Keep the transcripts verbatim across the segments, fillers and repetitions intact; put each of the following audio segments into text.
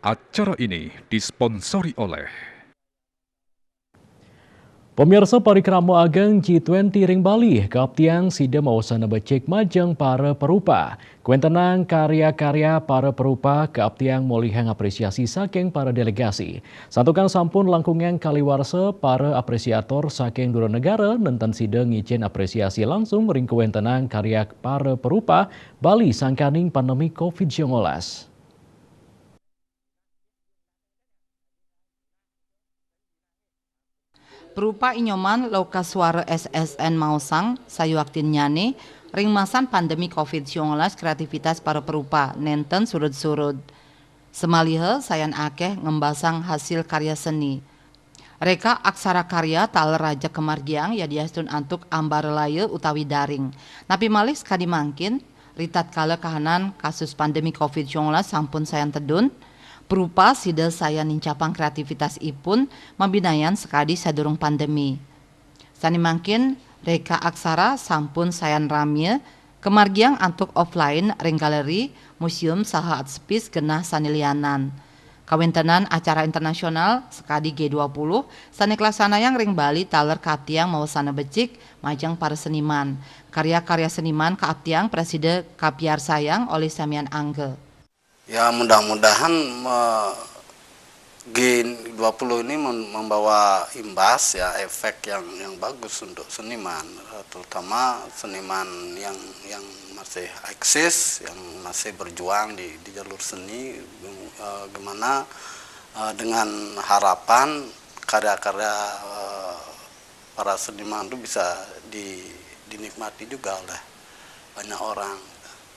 Acara ini disponsori oleh Pemirsa, parikrama ageng G twenty ring Bali, kaaptiang sida mawasana becik majeng para perupa. Kawentenan karya-karya para perupa kaaptiang molihang apresiasi saking para delegasi. Santukan sampun langkungang kaliwarsa, para apresiator saking dura negara nenten sida ngicen apresiasi langsung ring kawentenan karya para perupa Bali sangkaning pandemi covid sembilan belas. Perupa i Nyoman Lokaswara S S N maosang, sayuaktinnyane, ring masan pandemi covid sembilan belas kreativitas para perupa nenten surud-surud. Samaliha sayan akeh ngembasang hasil karya seni. Reka Aksara Karya taler rajeg kamargiang yadiastun antuk ambara laya utawi daring. Napi malih sakadi mangkin, ritatkala kahanan kasus pandemi covid sembilan belas sampun sayan tedun, perupa sida sayan nincapang kreativitasipun mabinayan sakadi sadurung pandemi. Sane mangkin, Reka Aksara sampun sayan ramya kamargiang antuk offline ring galeri, museum, saha art space genah sane lianan. Kawentenan acara internasional sakadi G dua puluh sane kalaksanayang ring Bali taler kaaptiang mawasana becik majeng para seniman. Karya-karya seniman kaaptiang prasida kapiarsayang olih samian angga. Ya, mudah-mudahan me-, G dua puluh ini mem-, membawa imbas, ya, efek yang, yang bagus untuk seniman, eh, terutama seniman yang, yang masih eksis, yang masih berjuang di, di jalur seni, eh, gimana, eh, dengan harapan karya-karya, eh, para seniman itu bisa di-, dinikmati juga oleh banyak orang.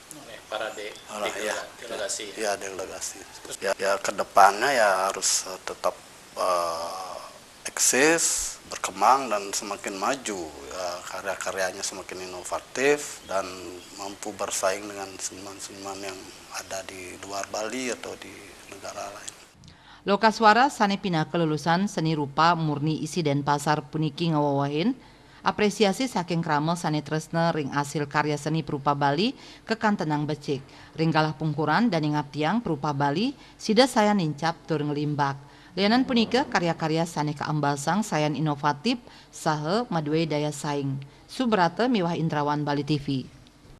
Oleh para de-, Orang, degela-, ya, delegasi, ya. Ya, delegasi. Ya, ya, ke depannya ya harus, eh, tetap, eh, eksis, berkembang dan semakin maju. Ya, karya-karyanya semakin inovatif dan mampu bersaing dengan seniman-seniman yang ada di luar Bali atau di negara lain. Lokaswara sane pinaka lulusan seni rupa murni isi Denpasar puniki ngawewehin apresiasi saking krama sane tresna ring asil karya seni perupa Bali kakantenang becik. Ring galah pungkuran dane ngaptiang perupa Bali, sida sayan nincap tur nglimbak. Lianan punika, karya-karya sane kaembasang sayan inovatif saha madue daya saing. Subrata miwah Indrawan, Bali T V.